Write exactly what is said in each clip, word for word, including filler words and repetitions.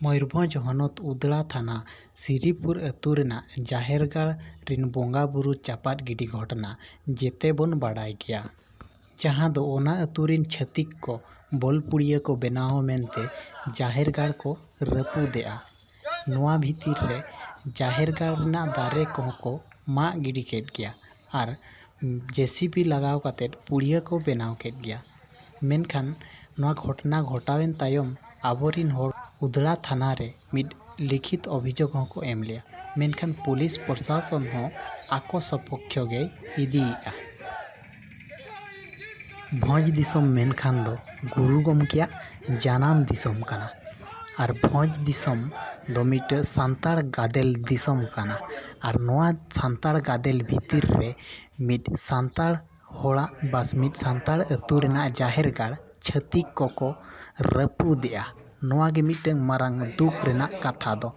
ᱢᱚᱭᱩᱨᱵᱷᱚᱸᱡᱽ ᱦᱚᱱᱚᱛ ᱩᱫᱽᱲᱟ ᱛᱷᱟᱱᱟ ᱥᱤᱨᱤᱯᱩᱨ ᱟᱹᱛᱩ ᱨᱮᱱᱟᱜ ᱡᱟᱦᱮᱨ ᱜᱟᱲ ᱨᱤᱱ ᱵᱚᱸᱜᱟ ᱵᱩᱨᱩ ᱪᱟᱯᱟᱫ ᱜᱤᱰᱤ ᱜᱷᱚᱴᱚᱱᱟ ᱡᱮᱛᱮ ᱵᱚᱱ ᱵᱟᱰᱟᱭ ᱜᱮᱭᱟ, ᱡᱟᱦᱟᱸ ᱫᱚ ᱚᱱᱟ ᱟᱹᱛᱩ ᱨᱤᱱ ᱪᱷᱟᱹᱛᱤᱠ ᱠᱚ ᱵᱚᱞ ᱯᱩᱲᱤᱭᱟᱹ ᱠᱚ ᱵᱮᱱᱟᱣ ᱢᱮᱱᱛᱮ ᱡᱟᱦᱮᱨ ᱜᱟᱲ ᱠᱚ ᱨᱟᱹᱯᱩᱫᱮᱜᱼᱟ᱾ ᱱᱚᱣᱟ ᱵᱷᱤᱛᱤᱨ ᱨᱮ ᱡᱟᱦᱮᱨ ᱜᱟᱲ ᱨᱮᱱᱟᱜ ᱫᱟᱨᱮ ᱠᱚᱦᱚᱸ ᱠᱚ ᱢᱟᱜ ᱜᱤᱰᱤ ᱠᱮᱫ ᱜᱮᱭᱟ ᱟᱨ ᱡᱮ ᱥᱤ ᱵᱤ ᱞᱟᱜᱟᱣ ᱠᱟᱛᱮᱫ ᱯᱩᱲᱤᱭᱟᱹ ᱠᱚ ᱵᱮᱱᱟᱣ ᱠᱮᱫ ᱜᱮᱭᱟ᱾ ᱢᱮᱱᱠᱷᱟᱱ ᱱᱚᱣᱟ ᱜᱷᱚᱴᱚᱱᱟ ᱜᱷᱚᱴᱟᱣᱮᱱ ᱛᱟᱭᱚᱢ ᱟᱵᱚᱨᱤᱱ ᱦᱚᱲ ᱩᱫᱽᱲᱟ ᱛᱷᱟᱱᱟ ᱨᱮ ᱢᱤᱫ ᱞᱤᱠᱷᱤᱛ ᱚᱵᱷᱤᱡᱳᱜᱽ ᱦᱚᱸᱠᱚ ᱮᱢ ᱞᱮᱜᱼᱟ, ᱢᱮᱱᱠᱷᱟᱱ ᱯᱩᱞᱤᱥ ᱯᱨᱚᱥᱟᱥᱚᱱ ᱦᱚᱸ ᱟᱠᱚ ᱥᱚᱯᱚᱠᱠᱷᱚ ᱜᱮᱭ ᱤᱫᱤᱭᱮᱫᱼᱟ᱾ ᱵᱷᱚᱸᱡᱽ ᱫᱤᱥᱚᱢ ᱢᱮᱱᱠᱷᱟᱱ ᱫᱚ ᱜᱩᱨᱩ ᱜᱚᱢᱠᱮᱭᱟᱜ ᱡᱟᱱᱟᱢ ᱫᱤᱥᱚᱢ ᱠᱟᱱᱟ᱾ ᱟᱨ ᱵᱷᱚᱸᱡᱽ ᱫᱤᱥᱚᱢ ᱫᱚ ᱢᱤᱫᱴᱟᱝ ᱥᱟᱱᱛᱟᱲ ᱜᱟᱫᱮᱞ ᱫᱤᱥᱚᱢ ᱠᱟᱱᱟ᱾ ᱟᱨ ᱱᱚᱣᱟ ᱥᱟᱱᱛᱟᱲ ᱜᱟᱫᱮᱞ ᱵᱷᱤᱛᱤᱨ ᱨᱮ ᱢᱤᱫ ᱥᱟᱱᱛᱟᱲ ᱦᱚᱲᱟᱜ ᱵᱟᱥ ᱢᱤᱫ ᱥᱟᱱᱛᱟᱲ ᱟᱹᱛᱩ ᱨᱮᱱᱟᱜ ᱡᱟᱦᱮᱨ ᱜᱟᱲ ᱪᱷᱟᱹᱛᱤᱠ ᱠᱚᱠᱚ ᱨᱟᱹᱯᱩᱫᱮᱜᱼᱟ᱾ ᱱᱚᱣᱟ ᱜᱮ ᱢᱤᱫᱴᱟᱝ ᱢᱟᱨᱟᱝ ᱫᱩᱠ ᱨᱮᱱᱟᱜ ᱠᱟᱛᱷᱟ ᱫᱚ᱾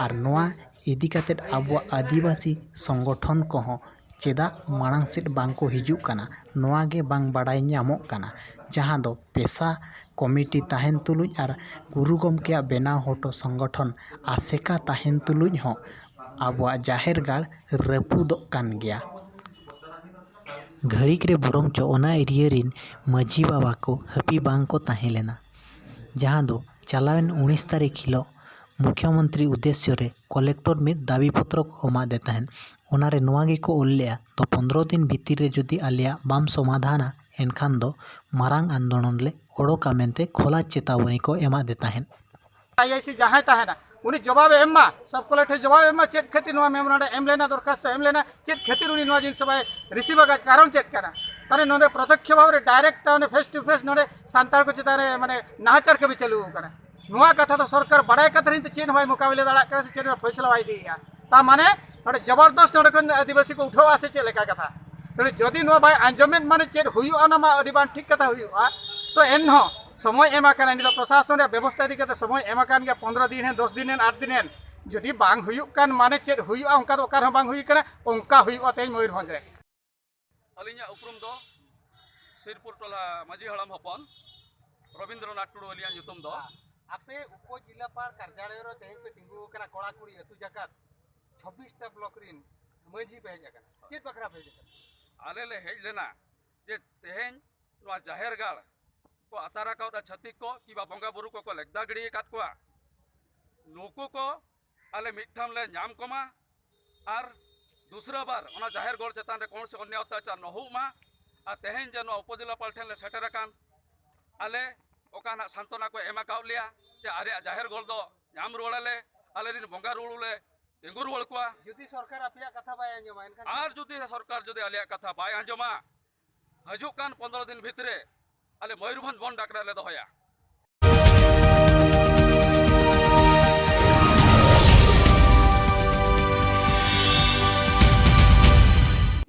ᱟᱨ ᱱᱚᱣᱟ ᱤᱫᱤ ᱠᱟᱛᱮᱫ ᱟᱵᱚᱣᱟᱜ ᱟᱹᱫᱤᱵᱟᱹᱥᱤ ᱥᱚᱝᱜᱚᱴᱷᱚᱱ ᱠᱚᱦᱚᱸ ᱪᱮᱫᱟᱜ ᱢᱟᱲᱟᱝ ᱥᱮᱫ ᱵᱟᱝ ᱠᱚ ᱦᱤᱡᱩᱜ ᱠᱟᱱᱟ, ᱱᱚᱣᱟ ᱜᱮ ᱵᱟᱝ ᱵᱟᱰᱟᱭ ᱧᱟᱢᱚᱜ ᱠᱟᱱᱟ, ᱡᱟᱦᱟᱸ ᱫᱚ ᱯᱮᱥᱟ ᱠᱚᱢᱤᱴᱤ ᱛᱟᱦᱮᱱ ᱛᱩᱞᱩᱡ ᱟᱨ ᱜᱩᱨᱩ ᱜᱚᱢᱠᱮᱭᱟᱜ ᱵᱮᱱᱟᱣ ᱦᱚᱴᱚ ᱥᱚᱝᱜᱚᱴᱷᱚᱱ ᱟᱥᱮᱠᱟ ᱛᱟᱦᱮᱱ ᱛᱩᱞᱩᱡ ᱦᱚᱸ ᱟᱵᱚᱣᱟᱜ ᱡᱟᱦᱮᱨ ᱜᱟᱲ ᱨᱟᱹᱯᱩᱫᱚᱜ ᱠᱟᱱ ᱜᱮᱭᱟ᱾ ᱜᱷᱟᱹᱲᱤᱠ ᱨᱮ ᱵᱚᱨᱚᱝ ᱪᱚ ᱚᱱᱟ ᱮᱨᱤᱭᱟ ᱨᱤᱱ ᱢᱟᱹᱡᱷᱤ ᱵᱟᱵᱟ ᱠᱚ ᱦᱟᱹᱯᱤ ᱵᱟᱝ ᱠᱚ ᱛᱟᱦᱮᱸ ᱞᱮᱱᱟ, ᱡᱟᱦᱟᱸ ᱫᱚ ᱪᱟᱞᱟᱣᱮᱱ ᱩᱱᱤᱥ ᱛᱟᱹᱨᱤᱠᱷ ᱦᱤᱞᱳᱜ ᱢᱩᱠᱷᱭᱚᱢᱚᱱᱛᱨᱤ ᱩᱫᱽᱫᱮᱥᱭᱚ ᱨᱮ ᱠᱚᱞᱮᱠᱴᱚᱨ ᱢᱤᱫ ᱫᱟᱹᱵᱤ ᱯᱚᱛᱨᱚ ᱠᱚ ᱮᱢᱟᱫᱮ ᱛᱟᱦᱮᱸᱫ᱾ ᱚᱱᱟ ᱨᱮ ᱱᱚᱣᱟ ᱜᱮᱠᱚ ᱚᱞ ᱞᱮᱜᱼᱟ, "ᱛᱚ ᱯᱚᱱᱫᱽᱨᱚ ᱫᱤᱱ ᱵᱷᱤᱛᱤᱨ ᱨᱮ ᱡᱩᱫᱤ ᱟᱞᱮᱭᱟᱜ ᱵᱟᱢ ᱥᱚᱢᱟᱫᱷᱟᱱᱟ, ᱮᱱᱠᱷᱟᱱ ᱫᱚ ᱢᱟᱨᱟᱝ ᱟᱱᱫᱳᱞᱚᱱ ᱞᱮ ᱚᱰᱚᱠᱟ" ᱢᱮᱱᱛᱮ ᱠᱷᱚᱞᱟ ᱪᱮᱛᱟᱣᱟᱹᱱᱤ ᱠᱚ ᱮᱢᱟᱫᱮ ᱛᱟᱦᱮᱸᱫ᱾ ᱟᱭ ᱟᱭ ᱥᱤ ᱡᱟᱦᱟᱸᱭ ᱛᱟᱦᱮᱱᱟ, ᱩᱱᱤ ᱡᱚᱵᱟᱵᱮ ᱮᱢ ᱢᱟ, ᱥᱟᱵ ᱠᱚᱞᱮᱠᱴᱚᱨ ᱡᱚᱵᱟᱵᱮ ᱮᱢ ᱢᱟ, ᱪᱮᱫ ᱠᱷᱟᱹᱛᱤᱨ ᱱᱚᱣᱟ ᱢᱮᱢᱳᱨᱟᱱᱰᱟᱢ ᱮᱢ ᱞᱮᱱᱟ, ᱫᱚᱨᱠᱷᱟᱥᱛᱚ ᱮᱢ ᱞᱮᱱᱟ, ᱪᱮᱫ ᱠᱷᱟᱹᱛᱤᱨ ᱩᱱᱤ ᱱᱚᱣᱟ ᱡᱤᱱᱤᱥ ᱵᱟᱭ ᱨᱤᱥᱤᱵᱷ ᱟᱠᱟᱫ, ᱠᱟᱨᱚᱱ ᱪᱮᱫ ᱠᱟᱱᱟ? ᱛᱟᱦᱞᱮ ᱱᱚᱰᱮ ᱯᱨᱚᱛᱚᱠᱠᱷᱚ ᱵᱷᱟᱵᱽ ᱨᱮ ᱰᱟᱭᱨᱮᱠᱴ ᱛᱟᱦᱞᱮ ᱯᱷᱮᱥ ᱴᱩ ᱯᱷᱮᱥ ᱱᱚᱰᱮ ᱥᱟᱱᱛᱟᱲ ᱠᱚ ᱪᱮᱛᱟᱱ ᱨᱮ ᱢᱟᱱᱮ ᱱᱟᱦᱟᱪᱟᱨ ᱠᱟᱹᱢᱤ ᱪᱟᱹᱞᱩ ᱟᱠᱟᱱᱟ᱾ ᱱᱚᱣᱟ ᱠᱟᱛᱷᱟ ᱫᱚ ᱥᱚᱨᱠᱟᱨ ᱵᱟᱲᱟᱭ ᱠᱟᱛᱮ ᱨᱮᱦᱚᱸ ᱪᱮᱫ ᱦᱚᱸ ᱵᱟᱭ ᱢᱳᱠᱟᱵᱤᱞᱟ ᱫᱟᱲᱮᱭᱟᱜ ᱠᱟᱱᱟ ᱥᱮ ᱪᱮᱫ ᱦᱚᱸ ᱯᱷᱚᱭᱥᱟᱞᱟ ᱵᱟᱭ ᱤᱫᱤᱭᱮᱫᱼᱟ᱾ ᱛᱟ ᱢᱟᱱᱮ ᱱᱚᱰᱮ ᱡᱚᱵᱚᱨᱫᱚᱥ ᱱᱚᱰᱮ ᱠᱷᱚᱱ ᱟᱹᱫᱤᱵᱟᱹᱥᱤ ᱠᱚ ᱩᱴᱷᱟᱹᱣᱟ ᱥᱮ ᱪᱮᱫ ᱞᱮᱠᱟ ᱠᱟᱛᱷᱟ? ᱛᱟᱦᱞᱮ ᱡᱩᱫᱤ ᱱᱚᱣᱟ ᱵᱟᱭ ᱟᱸᱡᱚᱢᱮᱫ ᱢᱟᱱᱮ ᱪᱮᱫ ᱦᱩᱭᱩᱜᱼᱟ, ᱚᱱᱟ ᱢᱟ ᱟᱹᱰᱤ ᱵᱟᱝ ᱴᱷᱤᱠ ᱠᱟᱛᱷᱟ ᱦᱩᱭᱩᱜᱼᱟ᱾ ᱛᱚ ᱮᱱᱦᱚᱸ ᱥᱚᱢᱚᱭ ᱮᱢ ᱟᱠᱟᱱᱟ, ᱱᱤᱛᱚᱜ ᱯᱨᱚᱥᱟᱥᱚᱱ ᱨᱮᱭᱟᱜ ᱵᱮᱵᱚᱥᱛᱷᱟ ᱤᱫᱤ ᱠᱟᱛᱮ ᱥᱚᱢᱚᱭ ᱮᱢ ᱟᱠᱟᱱ ᱜᱮᱭᱟ, ᱯᱚᱱᱫᱽᱨᱚ ᱫᱤᱱ ᱦᱮᱱ, ᱫᱚᱥ ᱫᱤᱱ ᱦᱮᱱ, ᱟᱴ ᱫᱤᱱ ᱦᱮᱱ᱾ ᱡᱩᱫᱤ ᱵᱟᱝ ᱦᱩᱭᱩᱜ ᱠᱟᱱ ᱢᱟᱱᱮ ᱪᱮᱫ ᱦᱩᱭᱩᱜᱼᱟ? ᱚᱱᱠᱟ ᱫᱚ ᱚᱠᱟ ᱨᱮᱦᱚᱸ ᱵᱟᱝ ᱦᱩᱭ ᱠᱟᱱᱟ, ᱚᱱᱠᱟ ᱦᱩᱭᱩᱜᱼᱟ ᱛᱮᱦᱮᱧ ᱢᱚᱭᱩᱨᱵᱷᱚᱸᱡᱽ ᱨᱮ᱾ ᱟᱹᱞᱤᱧᱟᱜ ᱩᱯᱨᱩᱢ ᱫᱚ ᱥᱤᱨᱯᱩᱨ ᱴᱚᱞᱟ ᱢᱟᱹᱡᱷᱤ ᱦᱟᱲᱟᱢ ᱦᱚᱯᱚᱱ ᱨᱚᱵᱤᱱᱫᱨᱚᱱᱟᱛᱷ ᱴᱩᱰᱩ ᱟᱹᱞᱤᱧᱟᱜ ᱧᱩᱛᱩᱢ ᱫᱚ᱾ ᱟᱯᱮ ᱩᱯᱚᱡᱤᱞᱟᱯᱟᱞ ᱠᱟᱨᱡᱟᱞᱚᱭ ᱨᱮ ᱛᱮᱦᱮᱧ ᱯᱮ ᱛᱤᱸᱜᱩ ᱟᱠᱟᱱᱟ, ᱠᱚᱲᱟ ᱠᱩᱲᱤ ᱟᱹᱛᱩ ᱡᱟᱠᱟᱛ ᱪᱷᱚᱵᱵᱤᱥ ᱴᱟ ᱵᱞᱚᱠ ᱨᱤᱱ ᱢᱟᱹᱡᱷᱤ ᱯᱮ ᱦᱮᱡ ᱟᱠᱟᱱᱟ, ᱪᱮᱫ ᱵᱟᱠᱷᱨᱟ ᱯᱮ ᱦᱮᱡ ᱟᱠᱟᱱᱟ? ᱟᱞᱮ ᱞᱮ ᱦᱮᱡ ᱞᱮᱱᱟ ᱡᱮ ᱛᱮᱦᱮᱧ ᱱᱚᱣᱟ ᱡᱟᱦᱮᱨ ᱜᱟᱲ ᱠᱚ ᱟᱛᱟᱨ ᱟᱠᱟᱫᱟ ᱪᱷᱟᱹᱛᱤᱠ ᱠᱚ, ᱠᱤᱵᱟ ᱵᱚᱸᱜᱟ ᱵᱩᱨᱩ ᱠᱚᱠᱚ ᱞᱮᱠᱫᱟ ᱜᱤᱰᱤ ᱟᱠᱟᱫ ᱠᱚᱣᱟ, ᱱᱩᱠᱩ ᱠᱚ ᱟᱞᱮ ᱢᱤᱫ ᱴᱷᱟᱶ ᱞᱮ ᱧᱟᱢ ᱠᱚᱢᱟ᱾ ᱟᱨ ᱫᱩᱥᱨᱟᱹ ᱵᱟᱨ ᱚᱱᱟ ᱡᱟᱦᱮᱨ ᱜᱚᱲ ᱪᱮᱛᱟᱱ ᱨᱮ ᱠᱚᱱᱚ ᱥᱮ ᱚᱱᱭᱟᱭ ᱚᱛᱛᱟᱪᱟᱨ ᱱᱚ ᱦᱩᱭᱩᱜ ᱢᱟ᱾ ᱟᱨ ᱛᱮᱦᱮᱧ ᱡᱮ ᱱᱚᱣᱟ ᱩᱯᱚᱡᱮᱞᱟᱯᱟᱞ ᱴᱷᱮᱱ ᱞᱮ ᱥᱮᱴᱮᱨ ᱟᱠᱟᱱ, ᱟᱞᱮ ᱚᱠᱟ ᱱᱟᱜ ᱥᱟᱱᱛᱚᱱᱟ ᱠᱚ ᱮᱢ ᱟᱠᱟᱫ ᱞᱮᱭᱟ ᱡᱮ ᱟᱞᱮᱭᱟᱜ ᱡᱟᱦᱮᱨ ᱜᱚᱲ ᱫᱚ ᱧᱟᱢ ᱨᱩᱣᱟᱹᱲ ᱟᱞᱮ, ᱟᱞᱮ ᱨᱮᱱ ᱵᱚᱸᱜᱟ ᱨᱩᱣᱟᱹᱲ ᱞᱮ ᱛᱤᱸᱜᱩ ᱨᱩᱣᱟᱹᱲ ᱠᱚᱣᱟ᱾ ᱡᱩᱫᱤ ᱥᱚᱨᱠᱟᱨ ᱟᱯᱮᱭᱟᱜ ᱠᱟᱛᱷᱟ ᱵᱟᱭ ᱟᱸᱡᱚᱢᱟ, ᱮᱱᱠᱷᱟᱱ ᱟᱨ ᱡᱩᱫᱤ ᱥᱚᱨᱠᱟᱨ ᱡᱩᱫᱤ ᱟᱞᱮᱭᱟᱜ ᱠᱟᱛᱷᱟ ᱵᱟᱭ ᱟᱸᱡᱚᱢᱟ, ᱦᱤᱡᱩᱜ ᱠᱟᱱ ᱯᱚᱱᱫᱽᱨᱚ ᱫᱤᱱ ᱵᱷᱤᱛᱨᱤ ᱟᱞᱮ ᱢᱚᱭᱩᱨᱵᱷᱚᱸᱡᱽ ᱵᱚᱱᱫᱷ ᱰᱟᱠᱨᱟ ᱞᱮ ᱫᱚᱦᱚᱭᱟ᱾